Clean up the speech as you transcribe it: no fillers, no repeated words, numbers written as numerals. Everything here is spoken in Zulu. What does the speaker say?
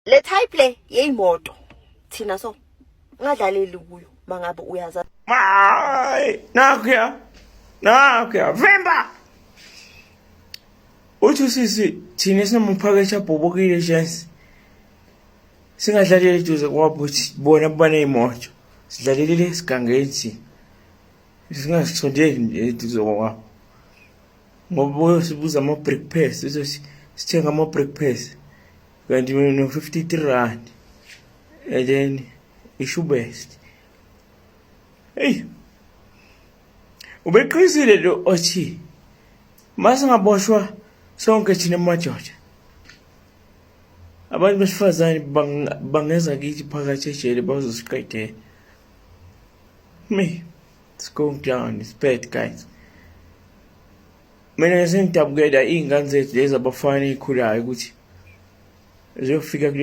Le type le yeyimoto thina, so ungadlaleli kuyo mangabe uyaza. Hayi, nakhuya, nakhuya, vimba. Uthi usisi, thina sinamaphakethe abhobokile, chance singadlaleli eduze kwabo, ukuthi bona baney'moto, sidlalelile esigangeni thina, singasondeli nje eduze kwabo, ngoba boyosibuza ama-breakfast, uzothi sithenga ama-breakfast, kanti mina no-R53 and then ishubest. Hey, ubeqinisile lo othi masingaboshwa sonke thina madoda, abantu besifazane bangeza kithi phakathi ejele bazosiqedela. Me, it's going down, it's bad, guys. Mina sengidabukela iy'ngane zethu lezi, abafana ey'khulayo, ukuthi ziyofika kule